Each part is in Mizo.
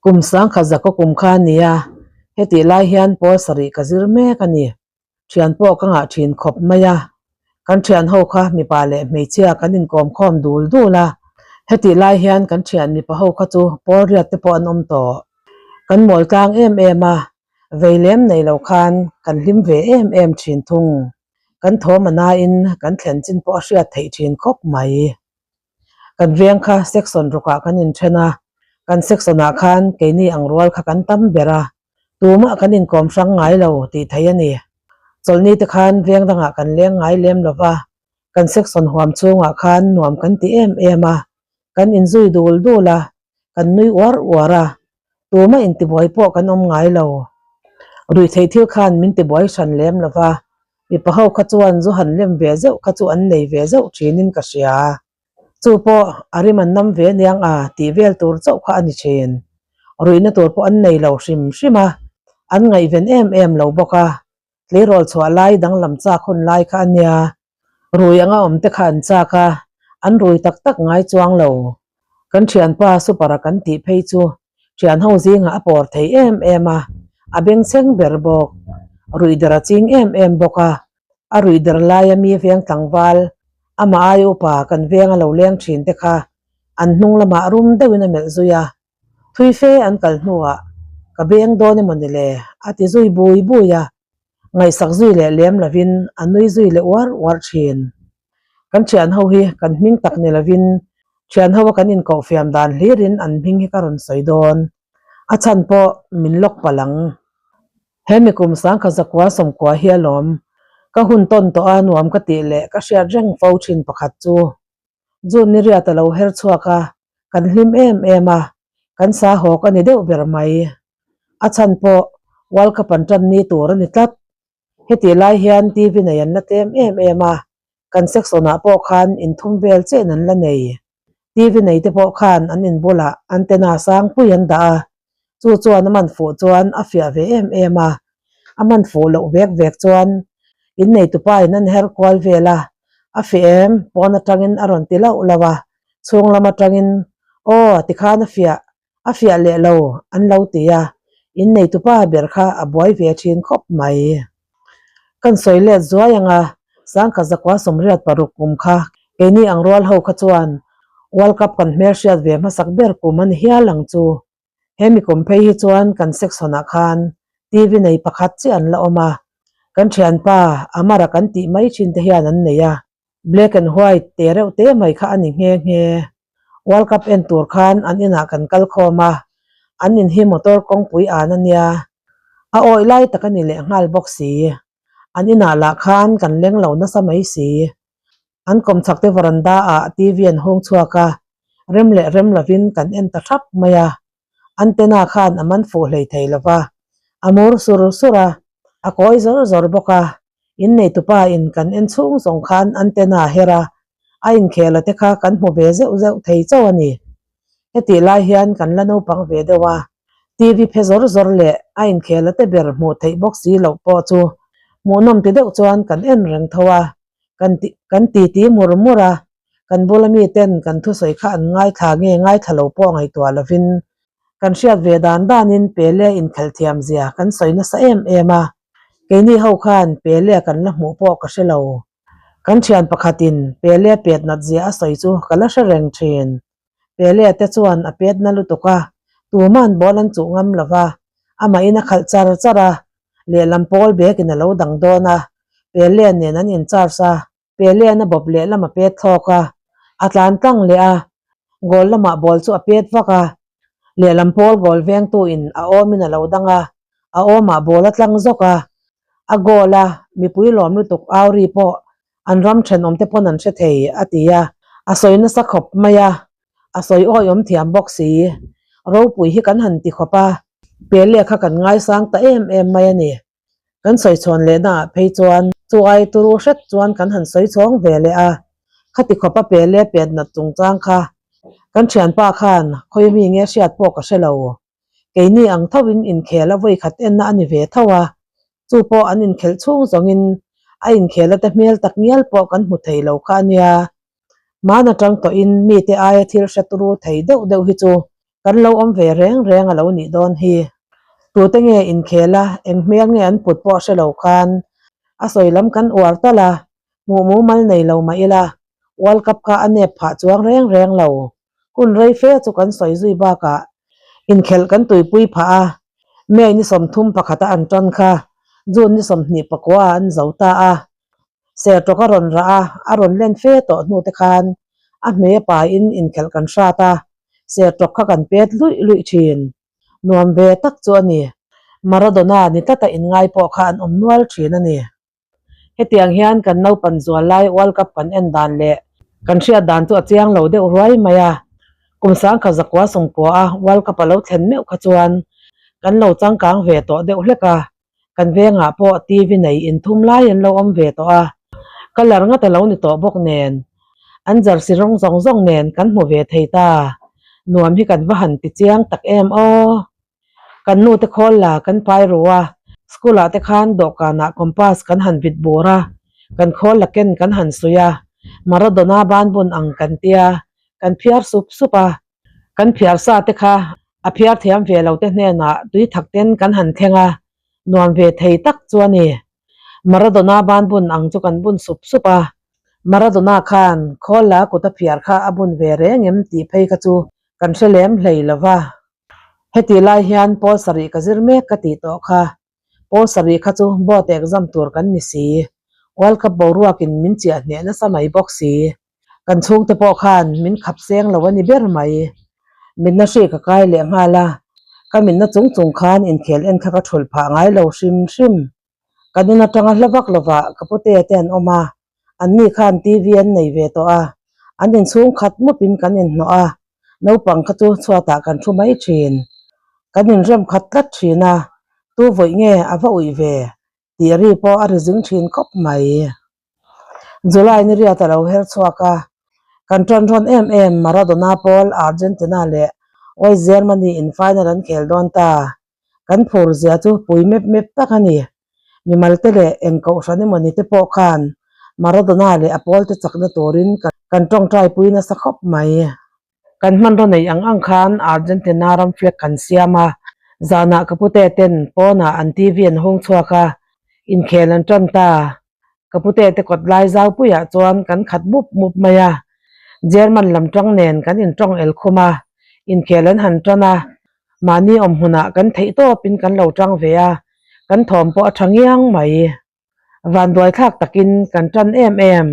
Kum sangkhat zakaw kum kha a nia, hetih lai hian pawl sarih ka zir mek a ni. Thian pawh ka ngah thin khawp mai a, kan thian ho kha mipa leh hmeichhia kan inkawm khawm dul dul a, hetih lai hian kan thian mipa ho kha chu pawl riat te pawh an awm tawh. Kan mawl tlang em em a, vei lem nei lo khan kan hlim ve em em thin thung. Kan thawm a nain kan thlen chin pawh a hriat theih thin khawp mai. Kan veng kha section rukah kan inthen a, kan section ah khan keini ang rual kha kan tam ber a, tumah kan inkawm hrang ngai lo tih theih a ni. Chawlhni te khan veng dangah kan leng ngai lem lo va, kan section huam chhungah khan nuam kan ti em em a, kan inzui dul dul a, kan nui uar uar a, tumah intibuai pawh kan awm ngai lo. Ruihtheih thil khan min tibuai hran lem lo va, Mipa ho kha chuan zu han lem ve zeuh kha chu an nei ve zeuh thinin ka hria. Chu pawh a rim an nam ve aniang a tih vel tur chauh kha a ni thin. Ruihna tur pawh an nei lo hrim hrim a, an ngaihven em em lo bawk a. Tleirawl chhuah lai danglam chak hun lai kha a nia. Rui anga awm te kha an chak a, an rui tak tak ngai chuang lo. Kan thianpa super-a kan tih phei chu thian ho zingah a pawr thei em em a, a bengchheng ber bawk. Ruih der a ching em em bawk a, a ruih der laia mi veng tlangval, amah ai upa kan venga lo leng thin te kha an hnung lamah rum deuhin a melh zui a, thui fe an kal hnuah ka beng dawn emaw ni le a ti zui bui bui a, ngaihsak zui leh lem lovin a nui zui leh uar uar thin. Kan thian ho hi kan hming tak ni lovin thian ho a kan inkoh fiam dan hlirin an hming hi ka rawn sawi dawn. A chhan pawh min lawk palh ang. He mi kum sangkhat zakua sawmkua hi alawm. Ka hun tawn tawh a nuam ka tih leh ka hriat reng fo thin pakhat chu. June ni riat a lo her chhuak a, kan hlim em em a, kan sa hawk a ni deuh ber mai. A chhan pawh World Cup an tan ni tur a ni tlat. Hetih lai hian TV nei an la tlem em em a, kan section ah pawh khan inthum vel chen an la nei. TV nei te pawh khan an inbulah antenna sangpui an dah a, chu chuan a man fuh chuan a fiah ve em em a, a man fuh loh vek vek chuan inneitupa in an her kual vel a, a fiah em pawn atangin a rawn ti lauh lauh a, chhung lam atangin aw tikhan a fiah A fiah leh lo an lo ti a, inneitupa ber kha a buai ve thin khawp mai. Kan sawi let zuai anga sangkha zakua 86 kum kha keini ang rual ho kha chuan World Cup kan hmelhriat ve hmasak ber kum a ni hial ang chu. He mi kum phei hi chuan kan section ah khan TV nei pakhat chiah an la awm a, kan thianpa Amara kan tih mai thin te hian an nei a. Black and white te reuh te mai kha a ni nghe nghe. World Cup en tur khan an inah kan kal khawm a, an in hi motor kawngpui an a nia. A awih lai tak a ni leh nghal bawk si. An inah lah khan kan leng lo nasa mai si. An kawmchhak te veranda ah TV an hung chhuak a, rem leh rem lovin kan en ta thap mai a. Antenna khan a man fuh hlei thei lo va, a mur sur sur a, a kawi zawr zawr bawk a. Inneitupa in kan en chhung zawng khan antenna a her a, a inkhel a te kha kan hmu ve zeuh zeuh thei chauh a ni. Hetih lai hian kan la naupang ve deuh a, TV phe zawr zawr leh a inkhel a te ber hmuh theih bawk si loh pawh chu hmuhnawm ti deuh chuan kan en reng tho a, kan ti kan titi mur mur a, kan bula miten kan thusawi kha an ngaithla nge ngaithla lo pawh ngaihtuah lovin kan hriat ve dan danin Pele inkhelh thiam zia kan sawi nasa em em a, keini ho khan Pele kan la hmuh pawh ka hre lo. Kan thian pakhatin Pele pet nat zia a sawi chu ka la hre reng thin. Pele te chuan a pet na lutuk a, tuman ball an chuh ngam lo va, amahin a khalh char char a, lehlam pawl bag in a lo dang dawn a, Pele nen an in charge a, Pelean a bawp leh lam a pet thlawk a, a tlan tlang leh a, goal lamah ball chu a pet vak a, lehlam pawl goal vengtu in a awmin a lo dang a, a awmah ball a tlang zawk a, a goal a, mipui lawm lutuk au ri pawh an ram thenawm te pawn an hre thei a ti a, a sawi nasa khawp mai a, a sawi awihawm thiam bawk si, ropui hi kan han ti khawp a, Pele kha kan ngaisang ta em em mai a ni. Kan sawi chhawn leh naah phei chuan chu ai turu hret chuan kan han sawi chhawng ve leh a, khati khawpa pe leh pet nat chungchang kha kan thianpa khan khawi mi nge hriat pawh ka hre lo. Keini ang thoin inkhel a vawi khat enna a ni ve tho a, chu pawh an inkhelh chhung zawngin a inkhel ate hmel tak ngial pawh kan hmu thei lo kha a nia. Hmaan atang tawhin mite aia thil hre turu thei deuh deuh hi chu. Kan lo awm ve reng reng a lo nih dawn hi. Tute nge inkhel a, eng hmel nge an put pawh hre lo khan a sawi lam kan uar talh a, hmuh mumal nei lo mah ila World Cup kha a nep phah chuang reng reng lo. Hun rei fe chu kan sawi zui bakah inkhelh kan tuipui phah a, May ni 31 a an tan kha June ni 29 ah an zo ta a. Sertawk a rawn rah a, a rawn len fe tawh hnu te khan a hmei a paiin inkhelh kan hrat a, sertawk kha kan pet luih luih thin. Nuam ve tak chu a ni. Maradona ni tlata inngai pawh kha an awm nual thin a ni. Hetiang hian kan naupan zual lai World Cup kan en dan leh kan hriat dan chu a chiang lo deuh ruai mai a. Kum sangkhat zakua sawmkua a World Cup a lo thlen meuh kha chuan kan lo changkang ve tawh deuh hlek a. Kan vengah pawh TV nei inthum lai an lo awm ve tawh a, colour ngat a lo ni tawh bawk nen an jersey rawng zawng zawng nen kan hmu ve thei ta. Nuam hi kan va han ti chiang tak em aw. Kan nu te khawl la kan pai ru a, school ah te khan dawhkanah compass kan han vit bur a, kan khawl la ken kan han suih a, Maradona banbun ang kan tia, kan phiar sup sup a, kan phiar sa te kha a phiar thiam ve lo te hnenah tui thak ten kan han thleng a, nuam ve thei tak chu a ni. Maradona banbun ang chu kan bun sup sup a, Maradona khan khawl la kut a phiar kha a bun ve reng em tih phei kha chu kan hre lem hlei lo va. Heti lai hian pawl sarih ka zir mek ka tih tawh kha. Pawl sarih kha chu board exam tur kan ni si. World Cup boruakin min chiah hneh nasa mai bawk si. Kan chhungte pawh khan min khap seng lo a ni ber mai. Mitna hri ka kai leh nghal a, ka mitna chung chung khan inkhel en kha ka thulh phah ngai lo hrim hrim. Kan in atanga hla vak lovah ka pute te an awm a, anni khan TV an nei ve tawh a, an inchhung khat mupin kan inhnawh a, naupang kha chu chhuatah kan thu mai thin. Kan inrem khat tlat thin a, tu vawi nge a va uih ve tih ri pawh a ri zing thin khawp mai. July ni riat a lo her chhuak a, kan tan rawn em em Maradona pawl Argentina leh West Germany in final an khel dawn ta. Kan phur zia chu pui mep mep tak a ni. Mimal te leh eng kohhran emaw ni te pawh khan Maradona leh a pawl te chakna turin kan tawngtai pui nasa khawp mai. Kan hmanraw nei ang ang khan Argentina ram flag kan siam a, zanah ka pute ten pawnah an TV an hung chhuak a, inkhel an tan ta. Ka pute te kawt lai zau puiah chuan kan khat mup mup mai a, German lam tang nen kan intawng el khum a, inkhel an han tan a, mahni awm hmunah kan theih tawpin kan lo tang ve a, kan thawm pawh a tha ngiang mai. Vanduai thlak takin kan tan em em.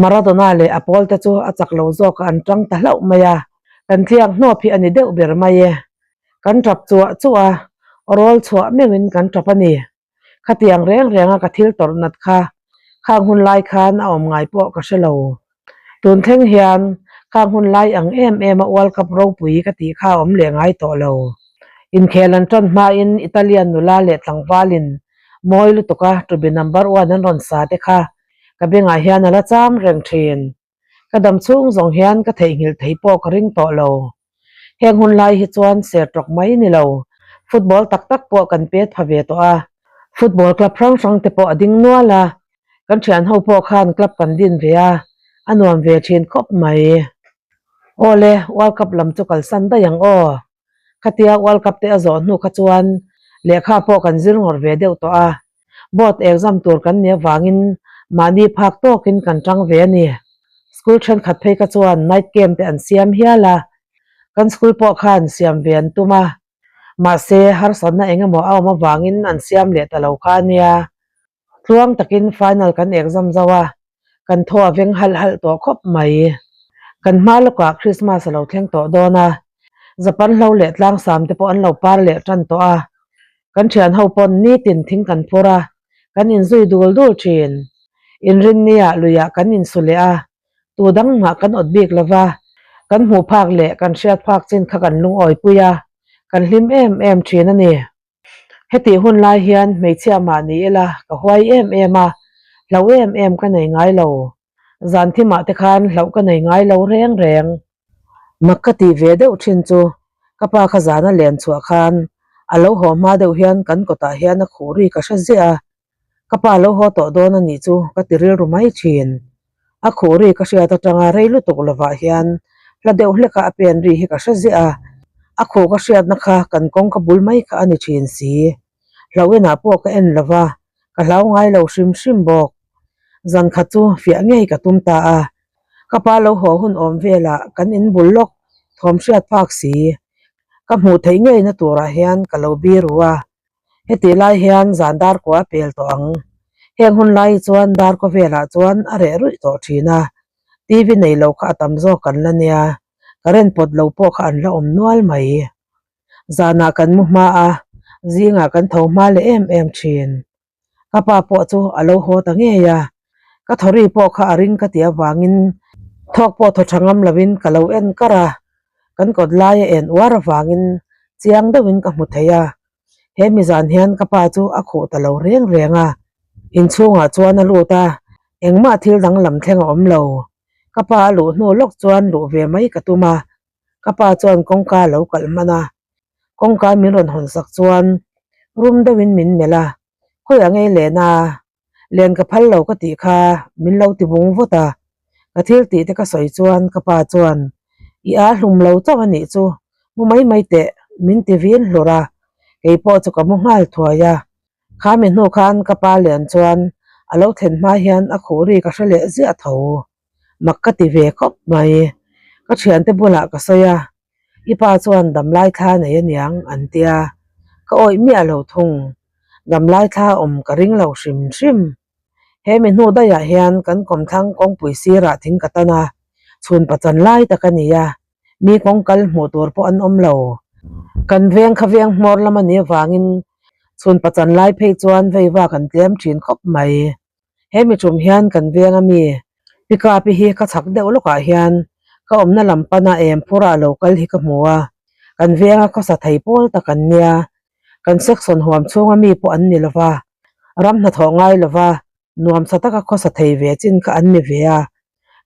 Maradona leh a pawl te chu a chak lo zawk a an tang ta hlauh mai a, kan tliak hnawp hi a ni deuh ber mai e. Kan tap chuah chuah a, rawl chhuah meuhin kan tap a ni. Khatiang reng reng a ka thil tawrh nat kha khang hun lai khan a awm ngai pawh ka hre lo. Tun thleng hian khang hun lai ang em em a World Cup ropui ka tih kha a awm leh ngai tawh lo. Inkhel an tan hmain Italian nula leh tlangvalin mawi lutuk a to be number one an rawn sa te kha ka bengah hian a la cham reng thin. Ka dam chhung zawng hian ka theihnghilh thei pawh ka ring tawh lo. Heng hun lai hi chuan ser tawk mai ni lo, football tak tak pawh kan pet pha ve tawh a. Football club hrang hrang te pawh a ding nual a, kan thian ho pawh khan club kan din ve a, a nuam ve thin khawp mai. Awle, World Cup lam chu kalsan daih ang aw. Khatia World Cup te a zawh hnu kha chuan lehkha pawh kan zir ngawrh ve deuh tawh a, board exam tur kan nih avangin mahni phak tawkin kan tang ve a ni. School thenkhat phei kha chuan night camp te an siam hial a, kan school pawh khan siam ve an tum a, mahse harsatna eng emaw a awm avangin an siam leh ta lo kha a nia. Tluang takin final kan exam zo a, kan thaw a veng halh halh tawh khawp mai. Kan hma lawkah Christmas a lo thleng tawh dawn a, Japan hlo leh tlangsam te pawh an lo par leh tan tawh a, kan thian ho pawn nitin thing kan phur a, kan inzui dul dul thin. Inrinniah luiah kan insu leh a, tu dang mah kan awt bik lo va, kan hmuh phak leh kan hriat phak chin kha kan lungawipui a, kan hlim em em thin a ni. Hetih hun lai hian hmeichhia mah ni ila ka huai em em a, hlauh em em ka nei ngai lo. Zan thimah te khan hlauh ka nei ngai lo reng reng. Mak ka tih ve deuh thin chu ka pa kha zana len chhuah khan a lo haw hma deuh hian kan kawtah hian a khuh ri ka hre ziah a, ka pa lo haw tawh dawn a nih chu ka ti rilru mai thin. A khuh ri ka hriat atanga rei lutuk lovah hian hla deuh hleka a pen ri hi ka hre ziah a. A khuh ka hriatna kha kan kawngka bul mai kha a ni thin si. Hlauh enah pawh ka en lo va, ka hlau ngai lo hrim hrim bawk. Zan khat chu fiah ngei ka tum ta a. Ka pa lo haw hun awm velah kan in bul lawk thawm hriat phak si. Ka hmuh theih ngeina turah hian ka lo biru a. Hetih lai hian zan dar kua a pel tawh ang. Heng hun lai chuan dar kaw velah chuan a reh ruih tawh thin a. TV nei lo kha a tam zawk kan la nia. Current pawt lo pawh kha an la awm nual mai. Zanah kan mu hma a, zingah kan tho hma leh em em thin. Ka pa pawh chu a lo haw ta ngei a, ka thawri pawh kha a ring ka ti avangin thawk pawh thaw tha ngam lovin ka lo en kar a, kan kawt laia en uar avangin chiang deuhin ka hmu thei a. He mi zan hian ka pa chu a khuh ta lo reng reng a, inchhungah chuan a lut a, engmah thil danglam thleng a awm lo. Ka pa a luh hnu lawk chuan luh ve mai ka tum a, Ka pa chuan kawngka a lo kalh hman a, kawngka min rawn hawn sak chuan rum deuhin min melh a, Khawiah ngei len a, len ka phal lo ka tih kha min lo ti vung vut a, ka thil tih te ka sawi chuan ka pa chuan I a hlum lo chauh a nih chu, mu mai mai teh min ti vin hlur a, kei pawh chu ka mu nghal thuai a, kha mi hnu khan ka pa len chuan a lo thlen hma hian a khuh ri ka hre leh ziah tho. Mak ka ti ve khawp mai. Ka thiante bulah ka sawi a, i pa chuan damlai thla nei aniang an tia, ka awih miah lo thung. Damlai thla awm ka ring lo hrim hrim. He mi hnu daihah hian kan kawmthlang kawngpui sirah thing ka tan a, chhun pachan lai tak a ni a, mi kawng kal hmuh tur pawh an awm lo. Kan veng kha veng hmawr lam a nih avangin chhun pachan lai phei chuan veiva kan tlem thin khawp mai. He mi tum hian kan veng a mi pickup hi ka chhak deuh lawkah hian ka awmna lam pana em phura lo kal hi ka hmu a, kan venga khawsa thei pawl tak an nia, kan section huam chhunga mi pawh an ni lova, ram hnathawh ngai lova nuamsa taka khawsa thei ve chin kha an ni ve a,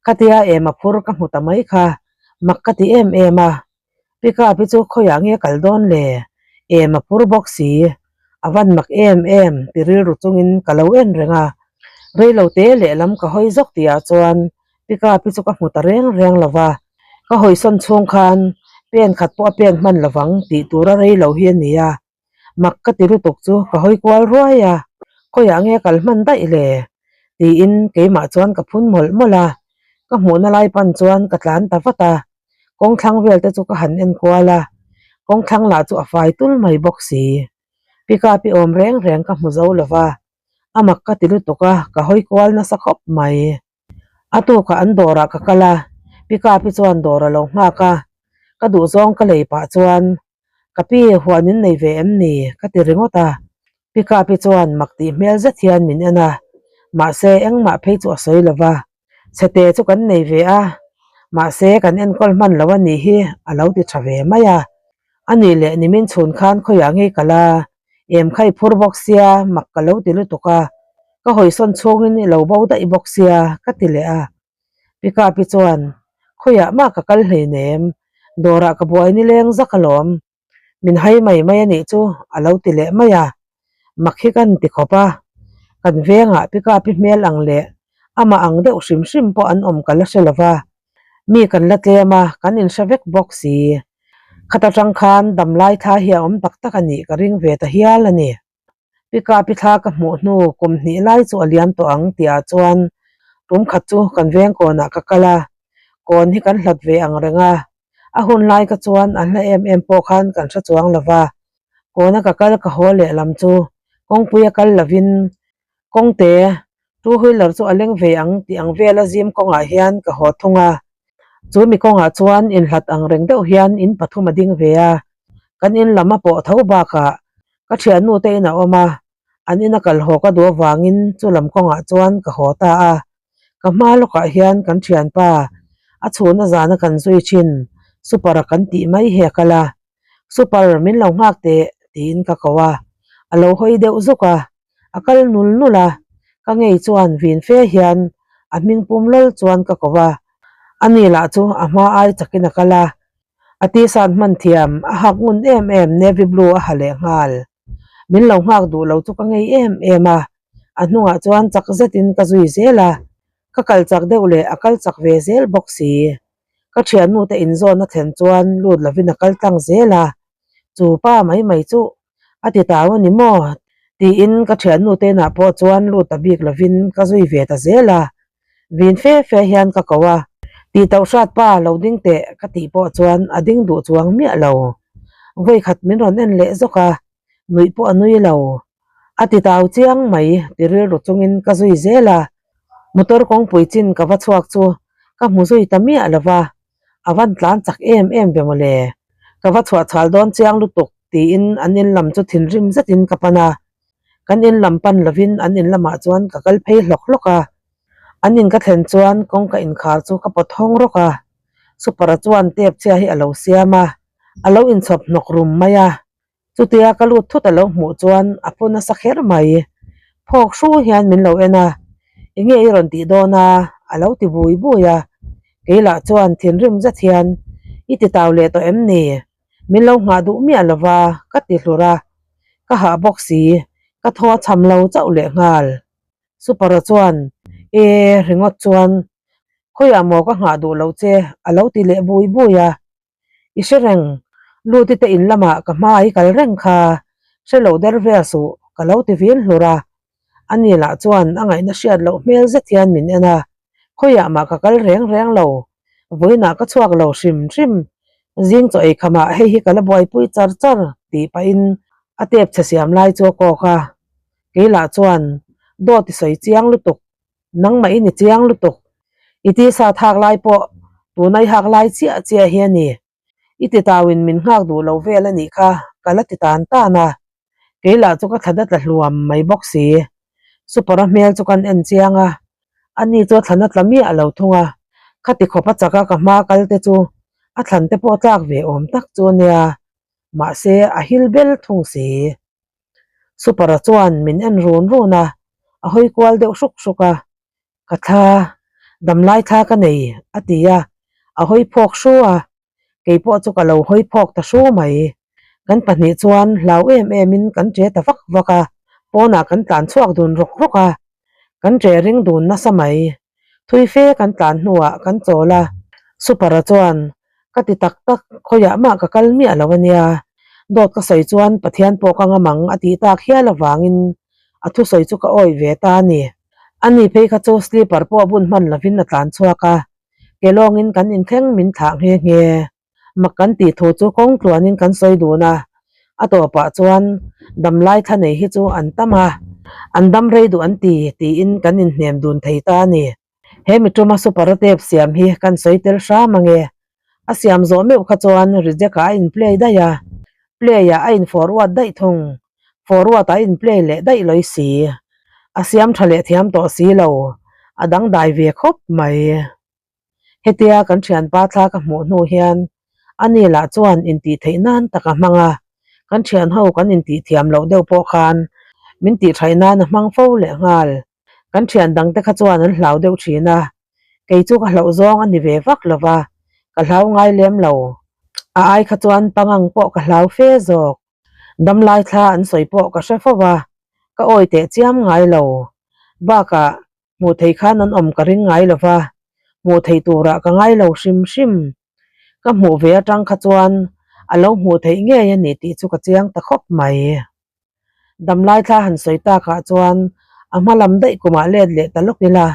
khatia em a phur ka hmu ta mai kha mak ka ti em em a. Pickup hi chu khawiah nge kal dawn le? Em a phur bawk si. A van mak em em ti rilru chungin ka lo en reng a. Reilo te lehlam ka hawi zawk tihah chuan pickup hi chu ka hmu ta reng reng lo va. Ka hawisawn chhung khan pen khat pawh a pen hman lovang tih tura reilo hi a ni a. Mak ka ti lutuk chu ka hawi kual ruai a, khawiah nge kal hman daih le? tiin keimah chuan ka phun mawlh mawlh a, ka hmuhna lai pan chuan ka tlan ta vat a, kawng thlang vel te chu ka han en kual a, kawng thlang lah chu a fai tul mai bawk si. Pickup i awm reng reng ka hmu zo lo va, a mak ka ti lutuk a, ka hawi kual nasa khawp mai. A tukah an dawrah ka kal a, pickup i chuan dawr a lo nghak a, ka duhzawng ka lei pah chuan Ka pi, huan in nei ve em ni? ka ti ringawt a. Pi Kapi chuan mak tih hmel zet hian min en a, mahse engmah phei chu a sawi lo va. Chhete chu kan nei ve a, mahse kan enkawl hman lo a nih hi a lo ti tha ve mai a. A nih leh nimin chhun khan khawiah ngei ka la, em kha i phur bawk sia mak ka lo ti lutuk a, ka hawisawn chhungin i lo bo daih bawk sia ka ti leh a. Pi Kapi chuan, Khawiah mah ka kal hleinem, dawrah ka buai nileng zak alawm, min hai mai mai a nih chu a lo ti leh mai a, mak hi kan ti khawp a, kan vengah Pi Kapi hmel ang leh amah ang deuh hrim hrim pawh an awm ka la hre lo va, mi kan la tlem a, kan inhre vek bawk si. Khat atang khan damlai thla hi a awm tak tak a nih ka ring ve ta hial a ni. Pika pi thla ka hmuh hnu kum hnih lai chu a liam tawh ang tih ah chuan tum khat chu kan veng kawnah ka kal a, kawn hi kan hlat ve ang reng a, a hun lai ka chuan a hla em em pawh khan kan hre chuang lo va, kawna ka kal ka haw leh lam chu kawngpui a kal lovin kawngte two wheeler chu a leng ve ang tih ang vela zim kawngah hian ka haw thung a, chu mi kawngah chuan inhlat ang reng deuh hian in pathum a ding ve a, kan in lam a pawh tho bakah Ka thiannu te in a awm a, an ina kal haw ka duh avangin chu lam kawngah chuan ka haw ta a. Ka hma lawkah hian kan thianpa a chhuna zana kan zui thin super a kan tih mai hi a kal a. Super min lo nghak teh tiin ka ko a, a lo hawi deuh zuk a, a kal nul nul a, ka ngei chuan vin fe hian a hming pum lawl chuan ka ko a, ani lah chu a hma ai chakin a kal a, A t-shirt hman thiam a hak ngun em em navy blue a ha leh nghal. Min lo nghak duh lo chu ka ngei em em a, a hnungah chuan chak zetin ka zui zel a, ka kal chak deuh leh a kal chak ve zel bawk si. Ka thiannu te inzawn a thlen chuan lut lovin a kal tlang zel a, chu pa mai mai chu a ti tau a ni maw? tiin ka thiannu te inah pawh chuan lut ta bik lovin ka zui ve ta zel a, vin fe fe hian ka ko a, tih tauh hrat pa lo ding teh ka tih pawh chuan a ding duh chuang miah lo. Vawikhat min rawn en leh zawk a, nuih pawh a nui lo. A ti tau chiang mai ti rilru chungin ka zui zel a, motor kawngpui chin ka va chhuak chu ka hmu zui ta miah lo va, a van tlan chak em em ve mawle. Ka va chhuah chhal dawn chiang lutuk tiin an in lam chu thinrim zetin ka pan a, kan in lam pan lovin an in lamah chuan ka kal phei hlawk hlawk a, an in ka thlen chuan kawngka inkhar chu ka pawt hawng rawk a, Super-a chuan tep chhia hi a lo siam a, a lo inchhawp hnawk rum mai a. Chutia ka lut thut a lo hmuh chuan a phu nasa kher mai. Phawk hru hian min lo en a, Enge i rawn tih dawn a? a lo ti bui bui a. Kei lah chuan thinrim zet hian, I ti tau leh tawh em ni? Min lo nghah duh miah lo va, ka ti hlur a. Ka hah bawk si, ka thaw a cham lo chauh leh nghal. Super-a chuan, E, ringawt chuan, khawiah maw ka nghah duh loh che? a lo ti leh bui bui a. I hre reng, Luti te in lamah ka hma i kal reng kha, hre lo der vel suh, ka lo ti vil hlur a. Ani lah chuan a ngaihna hriat loh hmel zet hian min en a, khawiah mah ka kal reng reng lo, vawiinah ka chhuak lo hrim hrim, zing chaw ei khamah hei hi ka la buaipui char char tih pahin a tep chhe siam lai chu a kawk a, kei lah chuan dawt i sawi chiang lutuk Nangmah i ni chiang lutuk. I tisa thak lai pawh tuna i hak lai chiah chiah hi a ni. I titauin min nghak duh lo vel a nih kha ka la ti tan tan a. Kei lah chu ka thlan a tla hluam mai bawk si. Super-a hmel chu kan en chiang a, ani chu a thlan a tla miah lo thung a. Khati khawp a chak a ka hma kal te chu a thlan te pawh tlak ve awm tak chu a nia. Mahse a hil bel thung si. Super-a chuan min en run run a, a hawi kual deuh hruk hruk a, Ka thla, damlai thla ka nei, a ti a, a hawi phawk hru a, kei pawh chu ka lo hawi phawk ta hru mai. Kan pahnih chuan hlau em emin kan ṭe ta vak vak a, pawnah kan tlan chhuak dun rawk rawk a, kan ṭe ring dun nasa mai. Thui fe kan tlan hnuah kan chawl a, Super-a chuan Ka ti tak tak, khawiah mah ka kal miah lo a nia. Dawt ka sawi chuan Pathian pawh ka ngam ang a tih tak hial avangin a thusawi chu ka awih ve ta a ni. Ani phei kha chu slipper pawh bun hman lovin a tlan chhuak a, ke lawngin kan inthleng min thlah nghe nghe. Mak kan tih thu chu kawng tluanin kan sawi dun a, a tawpah chuan damlai thla nei hi chu an tam a, an dam rei duh an ti tiin kan inhnem dun thei ta a ni. He mi tuma super a tape siam hi kan sawi tel hram ange. A siam zawh meuh kha chuan reject ah a in play daih a, play ah a in forward daih thung, forward ah a in play leh daih lawi si. A siam tha leh thiam tawh si lo, a dangdai ve khawp mai. Hetia kan thianpa thla ka hmuh hnu hian ani lah chuan intih theih nan tak a hmang a, kan thianho kan intih thiam loh deuh pawh khan min tih thaih nan a hmang fo leh nghal. Kan thian dangte kha chuan an hlau deuh thin a, kei chu ka hlauh zawng a ni ve vak lo va, ka hlau ngai lem lo. A ai kha chuan pangang pawh ka hlau fe zawk. Damlai thla an sawi pawh ka hre fo va, ka awi teh chiam ngai lo. Bakah hmuh thei khan an awm ka ring ngai lo va, hmuh theih turah ka ngai lo hrim hrim. Ka hmuh ve atang kha chuan a lo hmuh theih ngei a ni tih chu ka chiang ta khawp mai. Damlai thla han sawi takah chuan a hma lam daih kumah let leh ta lawk ila,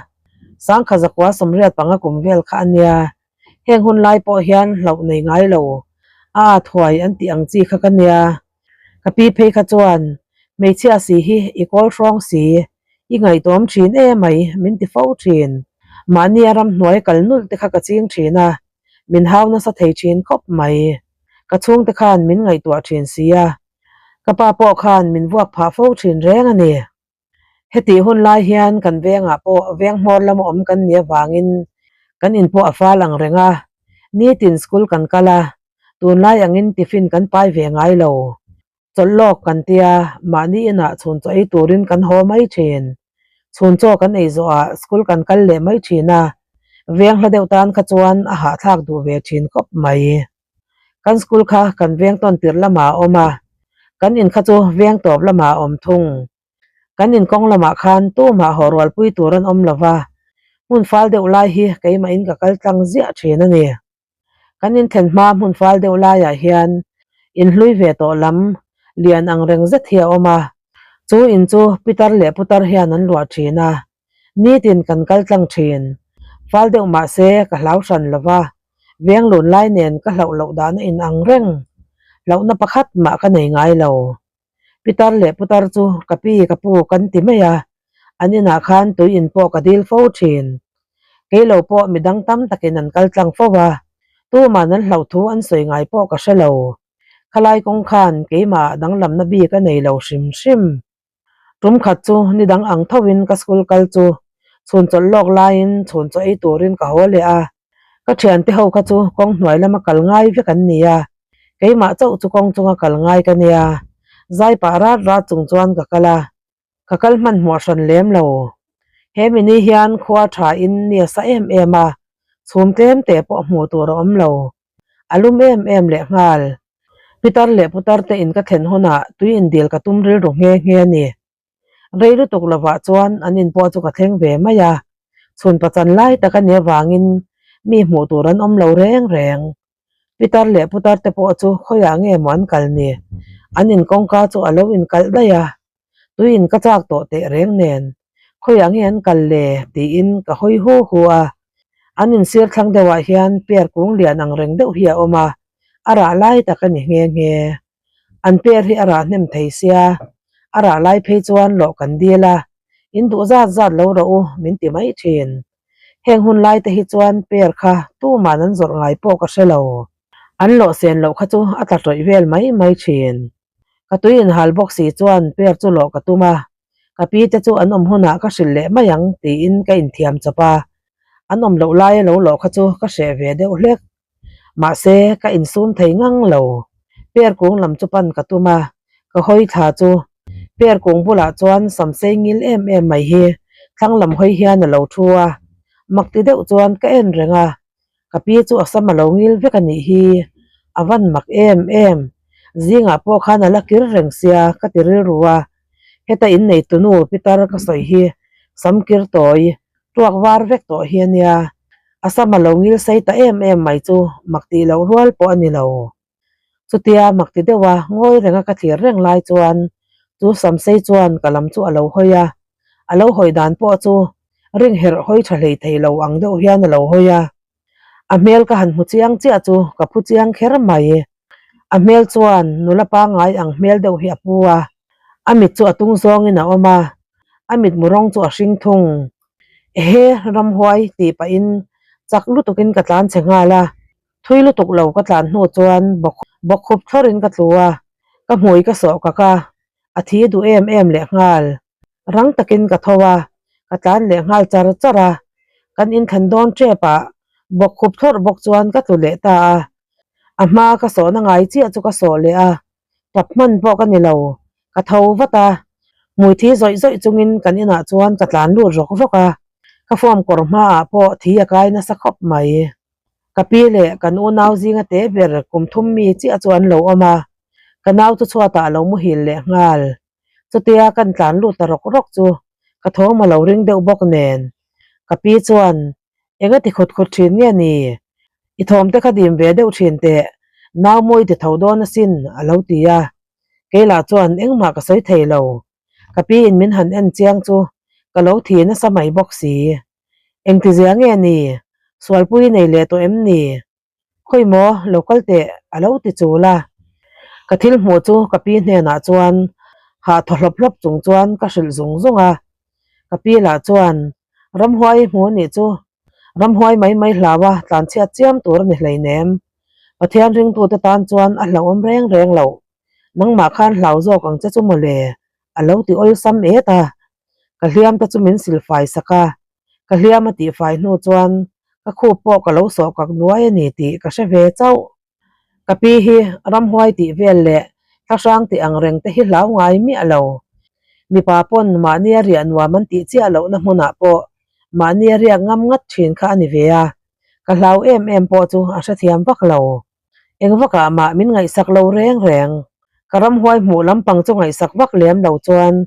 Sangkha zakua 85 kum vel kha a nia. Heng hun lai pawh hian hlauh nei ngai lo, a at huai an tih ang chi kha ka nia. Ka pi phei kha chuan, Hmeichhia si hi i kawl hrawng si, i ngaihtuam thin e mai min ti fo thin. Mahni a ramhnuai kal nulh te kha ka ching thin a, min hau nasa thei thin khawp mai. Ka chhungte khan min ngaihtuah thin si a, Ka pa pawh khan min vuak phah fo thin reng a ni. Hetih hun lai hian kan vengah pawh veng hmawr lama awm kan nih avangin kan in pawh a fal ang reng a, nitin school kan kal a, tunlai angin tiffin kan pai ve ngai lo. Chawlh lawk kan tia, mahni inah chhun chaw ei turin kan haw mai thin. Chhun chaw kan ei zawhah school kan kal leh mai thin a, veng hla deuh tan kha chuan a hahthlak duh ve thin khawp mai. Kan school kha kan veng tawn tirh lamah a awm a, kan in kha chu veng tawp lamah a awm thung. Kan in kawng lamah khan tumah haw rualpui tur an awm lo va, hmun fal deuh lai hi keimahin ka kal tlang ziah thin a ni. Kan inthlen hma hmun fal deuh laiah hian inhlui ve tawh lam lian ang reng zet hi a awm a. Chu in chu pitar leh putar hian an luah thin a, nitin kan kal tlang thin. Fal deuh mah se ka hlau hran lo va, veng lun lai nen ka hlauh loh dahna in ang reng. Hlauhna pakhat mah ka nei ngai lo. Pitar leh putar chu ka pi ka pu kan ti mai a, an inah khan tui in pawh ka dil fo thin. Kei lo pawh midang tam takin an kal tlang fo a, tuman an hlauh thu an sawi ngai pawh ka hre lo. Khalai kawng khan keimah danglamna bik a nei lo hrim hrim. Tum khat chu ni dang ang thoin ka school kal chu chhun chawlh lawk laiin chhun chaw ei turin ka haw leh a. Ka thiante ho kha chu kawng hnuai lama kal ngai vek an ni a, keimah chauh chu kawng chunga kal ngai ka nia. Zai pah rat rat chung chuan ka kal a, ka kal hmanhmawh hran lem lo. He mini hian khua tha in ni a sa em em a, chhum tlem teh pawh hmuh tur a awm lo. A lum em em leh nghal. Pitar leh putar te in ka thlen hunah tui indil ka tum rilru nghe nghe a ni. Rei lutuk lovah chuan an in pawh chu ka thleng ve mai a, chhun pachan lai tak a nih avangin mi hmuh tur an awm lo reng reng. Pitar leh putar te pawh chu khawiah nge maw an kal ni? An in kawngka chu a lo inkalh daih a, tui in ka chak tawh teh reng nen khawiah nge an kal le tiin ka hawi hu hu a. An insir thlang deuhah hian per kung lian ang reng deuh hi a awm a, a rah lai tak a ni nghe nghe. An per hi a rah hnem thei sia, a rah lai phei chuan lawh kan dil a, in duh zat zat lo rawh u min ti mai thin. Heng hun lai te hi chuan per kha tuman an zawrh ngai pawh ka hre lo. An lawh sen loh kha chu a tla tawih vel mai mai thin. Ka tui inhal bawk si chuan per chu lawh ka tum a, ka pi te chu an awm hunah ka hrilh leh mai ang tiin ka inthiam chawp a, an awm loh laia lo lawh kha chu ka hreh ve deuh hlek. Mahse, ka insum thei ngang lo. Per kung lam chu pan ka tum a, ka hawi thla chu per kung bulah chuan samsei ngil em em mai hi thlang lam hawi hian a lo thu a, mak ti deuh chuan ka en reng a, ka pi chu a sam a lo ngil vek a nih hi, a van mak em em, zingah pawh khan a la kir reng sia ka ti rilru a, heta innei tunu pitar ka sawi hi sam kir tawi tuak var vek tawh hi a nia, a sam a lo ngil sei ta em em mai chu mak tih loh rual pawh a ni lo. Chutia mak ti deuh a ngawi renga ka thlir reng lai chuan chu sam sei chuan ka lam chu a lo hawi a, a lo hawi dan pawh chu ring herh hawi tha hlei thei lo ang deuh hian a lo hawi a. A hmel ka han hmu chiang chiah chu ka phu chiang kher mai. A hmel chuan nula pangngai ang hmel deuh hi a pu a, a mit chu a tung zawngin a awm a, a mitmu rawng chu a hring thung. Ehe, ramhuai tih pahin chak lutukin ka tlan chhe nghal a, thui lutuk lo ka tlan hnu chuan bawk khup thlawrin ka tlu a, ka hmui ka sawh kak a, a thi duh em em leh nghal. Rang takin ka tho a, ka tlan leh nghal char char a, kan inthlan dawn tep ah bawk khup thlawrh bawk chuan ka tlu leh ta a, a hma ka sawhna ngai chiah chu ka sawh leh a, tap hman pawh ka ni lo, ka tho vat a, hmui thi zawih zawih chungin kan inah chuan ka tlan lut rawk rawk a, ka form kawr hmaah pawh thi a kai nasa khawp mai. Ka pi leh kan unau zinga te ber kum thum mi chiah chu an lo awm a, ka nau chu chhuatah a lo muhil leh nghal. Chutia kan tlan lut ta rawk rawk chu ka thawm a lo ring deuh bawk nen ka pi chuan eng a ti khut khut thin nge ni? I thawm te kha dim ve deuh thin teh, nau mawi ti tho dawn asin a lo ti a. Kei lah chuan engmah ka sawi thei lo. Ka pi in min han en chiang chu ka lo thi nasa mai bawk si. Engtizia nge ni? Sualpui nei leh tawh em ni? Khawi maw, lo kal teh, a lo ti chul a. Ka thil hmuh chu ka pi hnenah chuan hah thaw hlawp hlawp chung chuan ka hrilh zung zung a. Ka pi lah chuan, Ramhuai hmu nih chu ramhuai mai mai hlau a, tlanchhiat chiam tur a ni hleinem. Pathian ringtute tan chuan a hlauhawm reng reng loh. Nangmah khan hlau zawk ang che chu mawle, a lo ti awlsam et a. Ka hliam te chu min silfai sak a, Ka hliam a tihfai hnu chuan ka khup pawh ka lo sawh kak nuai a ni tih ka hre ve chauh. Ka pi hi ramhuai tih vel leh thlahrang tih ang reng te hi hlau ngai miah lo. Mipa pawn mahnia riah nuam an tih chiah lohna hmunah pawh mahnia riak ngam ngat thin kha a ni ve a, ka hlau em em pawh chu a hrethiam vak lo. Eng vakah mah min ngaihsak lo reng reng. Ka ramhuai hmuh lampang chu ngaihsak vak lem lo chuan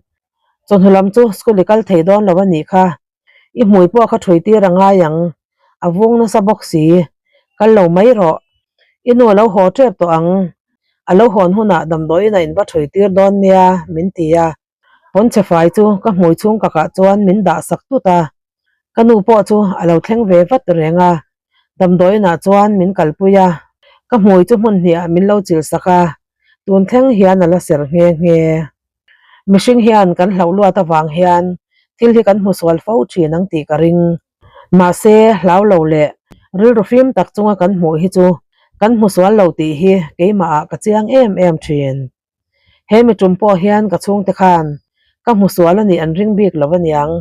chawhnu lam chu school i kal thei dawn lo a nih kha. I hmui pawh kha ṭhui tir a ngai ang. A vung nasa bawk si. Kal lo mai rawh. I nu a lo haw tep tawh ang, a lo hawn hunah damdawiin a inva thui tir dawn nia, min ti a. Pawnchhe fai chu ka hmui chhung kakah chuan min dah sak tut a, ka nu pawh chu a lo thleng ve vat reng a, damdawiinah chuan min kalpui a, ka hmui chu hmun hnih ah min lo chil sak a, tun thleng hian a la ser nghe nghe. Mihring hian kan hlauh luat avang hian thil hi kan hmu sual fo thin ang tih ka ring. Mahse, hlau lo leh rilru fim tak chunga kan hmuh hi chu kan hmu sual lo tih hi keimah ah ka chiang em em thin. He mi tum pawh hian ka chhungte khan ka hmu sual a nih an ring bik lo aniang,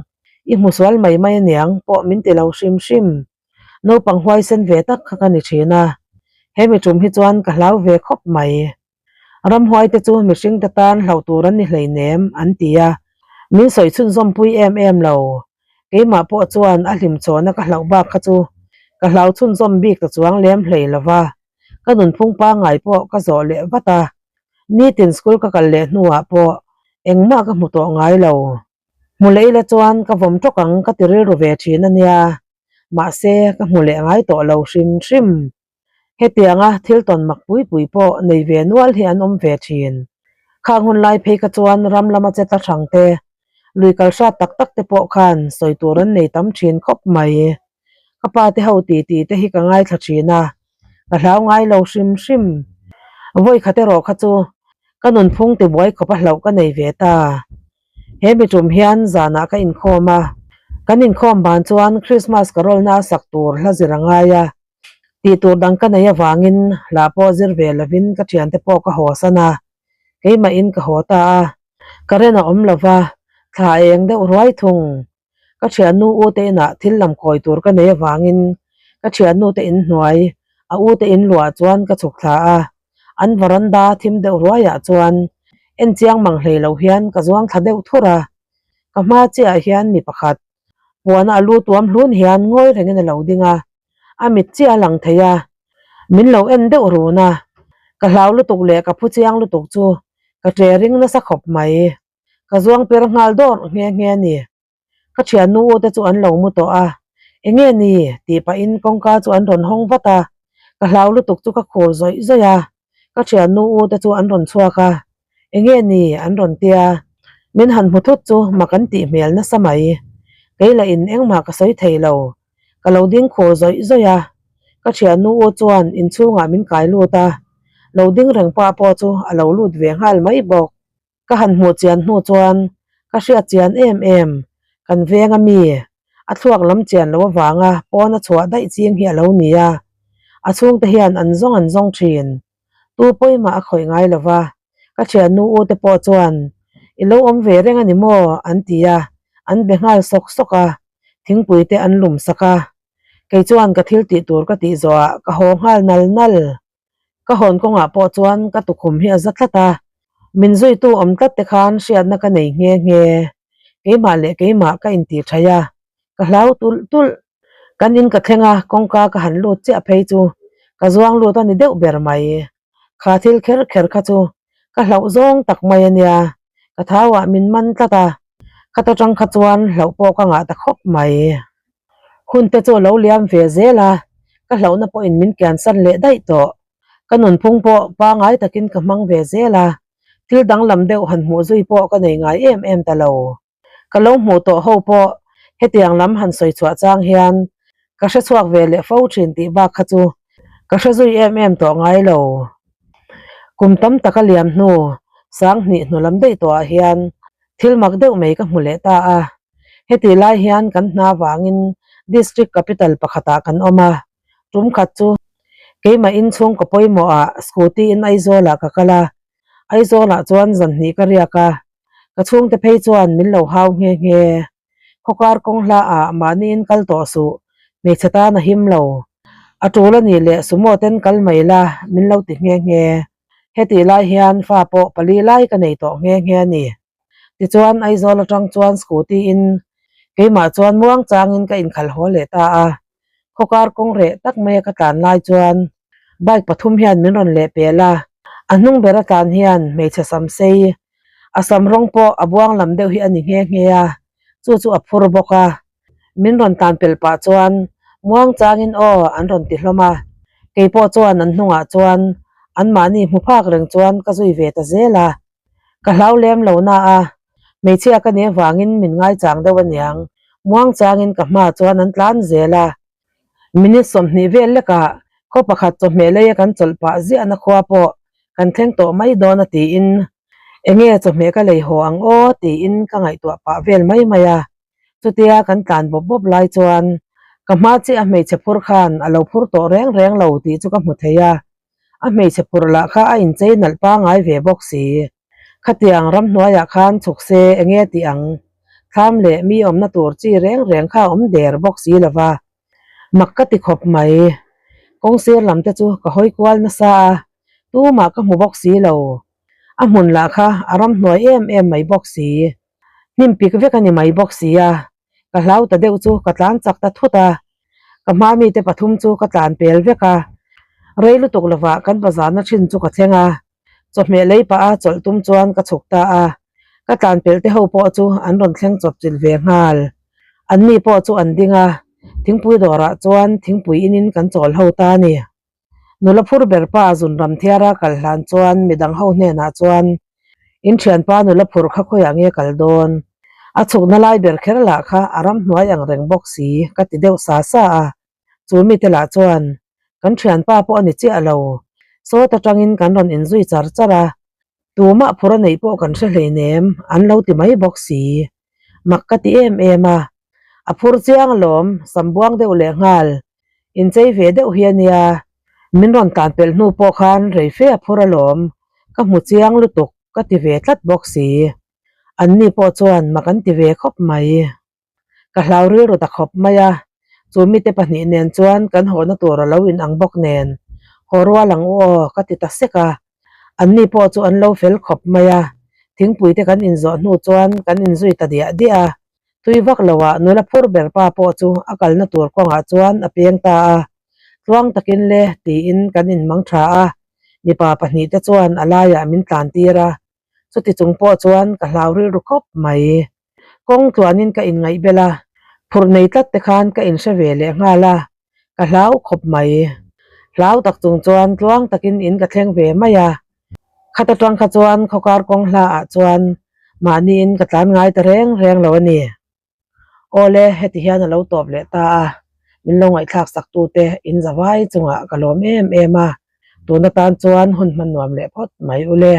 i hmu sual mai mai aniang pawh min ti lo hrim hrim. Naupang huaisen ve tak kha ka ni thin a, he mi tum hi chuan ka hlau ve khawp mai. Ramhuai te chu mihring te tan hlauh tur an ni hleinem an ti a, min sawi chhunzawm pui em em lo. Keimah pawh chuan a hlimchhawna ka hlauh bak kha chu ka hlau chhunzawm bik ta chuang lem hlei lo va. Ka nunphung pangngai pawh ka zawh leh vat a, nitin school ka kal leh hnuah pawh engmah ka hmu tawh ngai lo. Hmu leh ila chuan ka vawm tawk ang ka ti rilru ve thin a nia, mahse ka hmu leh ngai tawh lo hrim hrim. Hetianga thil tawn mak pui pui pawh nei ve nual hi an awm ve thin. Khang hun lai phei kha chuan ram lama che ta hrang te, lui kal hrat tak tak te pawh khan sawi tur an nei tam thin khawp mai. Ka pa te ho ti ti te hi ka ngaithla thin a, ka hlau ngai lo hrim hrim. Vawi khat erawh kha chu ka nunphung tibuai khawp a hlauh ka nei ve ta. He mi tum hian zanah ka inkhawm a, kan inkhawm ban chuan Christmas carol na sak tur hla zir a ngai a, tih tur dang ka nei avangin hla pawh zir ve lovin ka thiante pawh ka haw san a, keimahin ka haw ta a, current a awm lova, thla a eng deuh ruai thung. Ka thiannu u te inah thil lam kawi tur ka nei avangin ka thiannu te inhnuai a u te inluah chuan ka chhuk thla a, an varanda thim deuh ruaiah chuan en chiang mang hlei lo hian ka zuang thla deuh thur a, ka hma chiahah hian mi pakhat puana a lu tuam hlun hian ngawi rengin a lo ding a, a mit chiah a lang thei a, min lo en deuh run a, ka hlau lutuk leh ka phu chiang lutuk chu ka ṭe ring nasa khawp mai. Ka zuang per nghal dawr nghe nghe a ni. Ka thiannu u te chu an lo mu tawh a, Enge ni? tih pahin kawngka chu an rawn hawng vat a, ka hlau lutuk chu ka khur zawih zawih a, ka thiannu u te chu an rawn chhuak a, Enge ni? an rawn tia, min han hmu thut chu mak an tih hmel nasa mai. Kei lah in engmah ka sawi thei lo, ka lo ding khur zawih zawih a, ka thiannu u chuan inchhungah min kai lut a, lo ding reng pah pawh chu a lo lut ve nghal mai bawk. Ka han hmuh chian hnu chuan ka hriat chian em em, kan veng a mi, a thluak lam chian loh avanga pawn a chhuah daih ching hi a lo ni a, a chhungte hian an zawng an zawng thin. Tu pawimah a khawih ngai lo va, ka thiannu u te pawh chuan I lo awm ve reng a ni maw? an ti a, an be nghal sawk sawk a, thingpui te an lum sak a. Kei chuan ka thil tih tur ka tih zawhah ka haw nghal nal nal. Ka hawn kawngah pawh chuan ka tukhum hi a za tlat a, min zuitu awm tlat te khan hriatna ka nei nghe nghe. Keimah leh keimah ka intih thaih a, ka hlau tulh tulh. Kan in ka thleng a, kawngka ka han lut chiah phei chu ka zuang lut a ni deuh ber mai. Kha thil kher kher kha chu ka hlauh zawng tak mai a nia, ka thauah min man tlat a, khata tang kha chuan hlauh pawh ka ngah ta khawp mai. Hun te chu a lo liam ve zel a, ka hlauhna pawhin min kiansan leh daih tawh. Ka nunphung pawh pangai takin ka hmang ve zel a, thil danglam deuh han hmuh zui pawh ka nei ngai em em ta lo. Ka lo hmuh tawh ho pawh hetiang lam han sawi chhuah chang hian ka hre chhuak ve leh fo thin tih bak kha chu ka hre zui em em tawh ngai lo. Kum tam tak a liam hnu sanghnih hnu lam daih tawhah hian thil mak deuh mai ka hmu leh ta a. Heti lai hian kan hna vangin District Capital pakhatah kan awm a, tum khat chu keimah in chhungkaw pawimawhah scooty in Aizawlah ka kal a, Aizawlah chuan zanhnih ka riak a, ka chhungte phei chuan min lo hau nghe nghe. Khawkar kawng hlaah mahniin kal tawh suh, hmeichhe tan a him lo. A tul a nih leh sumo ten kal mai la min lo ti nghe nghe. Heti lai hian fa pawh pali lai ka nei tawh nghe nghe a ni. Tichuan Aizawl atang chuan scooty in keimah chuan muang changin ka inkhalh haw leh ta a, khawkar kawng reh tak maia ka tlan lai chuan bike pathum hian min rawn leh pel a, a hnung ber a tlan hian hmeichhe sam sei a sam rawng pawh a buang lam deuh hi a ni nghe nghe a, chu chu a phur bawk a, min rawn tlan pel pah chuan muang changin aw an rawn ti hlawm a. Keipawh chuan an hnungah chuan anmahni hmu phak reng chuan ka zui ve ta zel a. Ka hlau lem lo na a, hmeichhia ka nih avangin min ngaichang deuh aniang. Muangchangin ka hma chuan an tlan zel a. Minute 20 vel lekah khaw pakhat chawhmeh leia kan chawlh pah ziahna khua pawh kan thleng tawh mai dawn a tiin enge chawhmeh ka lei haw ang aw tiin ka ngaihtuah pah vel mai mai a. Chutia kan tlan bawp bawp lai chuan ka hma chiah a hmeichhe phur khan a lo phur tawh reng reng lo tih chu ka hmu thei a. A hmeichhe phur lah kha a inchei nalh pangai ve bawk si. Khatiang ramhnuaiah khan chhuk se enge tih ang? Thlam leh mi awmna tur chi reng reng kha a awm der bawk si lo va. Mak ka ti khawp mai. Kawngsir lam te chu ka hawi kual nasa a, tumah ka hmu bawk si lo. A hmun lah kha a ramhnuai em em mai bawk si. Hnim pik vek a ni mai bawk si a, ka hlau ta deuh chu ka tlan chak ta thut a, ka hma mite pathum chu ka tlan pel vek a, rei lutuk lovah kan bazarna thin chu ka thleng a, chawhmeh lei pah a chawlh tum chuan ka chhuk ta a, ka tlan pel te ho pawh chu an rawn thleng chawp chilh ve nghal. An ni pawh chu an ding a, thingpui dawrah chuan thingpui inin kan chawl ho ta a ni. Nula phur ber pa Zunram thiara kal hlan chuan midang ho hnenah chuan, In thianpa nula phur kha khawiah nge kal dawn? A chhukna lai ber kher lah kha a ramhnuai ang reng bawk si, ka ti deuh sa sa a. Chu mite lah chuan, Kan thianpa pawh a ni chiah lo. Sawt atangin kan rawn inzui char char a, tumah phur a neih pawh kan hre hleinem, an lo ti mai bawk si. Mak ka ti em em a. A phur chiang alawm, sam buang deuh leh nghal. Inchei ve deuh hi a nia, min rawn tlan pelh hnu pawh khan rei fe a phur alawm, ka hmu chiang lutuk ka ti ve tlat bawk si. Anni pawh chuan mak an ti ve khawp mai. Ka hlau rilru ta khawp mai a, chu mite pahnih nen chuan kan hawhna tur a lo in ang bawk nen, haw rual ang u aw ka ti ta sek a. Anni pawh chu an lo fel khawp mai a, thingpui te kan inzawh hnu chuan kan inzui ta diah diah a. Tui vak loah nula phur ber pa pawh chu a kalna tur kawngah chuan a peng ta a, tluang takin le tiin kan inmang tha a, mipa pahnihte chuan a laiah min tlan tir a, chuti chung pawh chuan ka hlau rilru khawp mai. Kawng tluanin ka inngaih bel a, phurh nei tlat te khan ka inhre ve leh nghal a, ka hlau khawp mai. Hlau tak chung chuan tluang takin in ka thleng ve mai a, khat atang kha chuan khawkar kawng hla ah chuan mahniin ka tlan ngai ta reng reng lo a ni. Awle, heti hian a lo tawp leh ta a, min lo ngaihthlak sak tute in za vai chungah ka lawm em em a, tun atan chuan hun hman nuam leh phawt mai ule.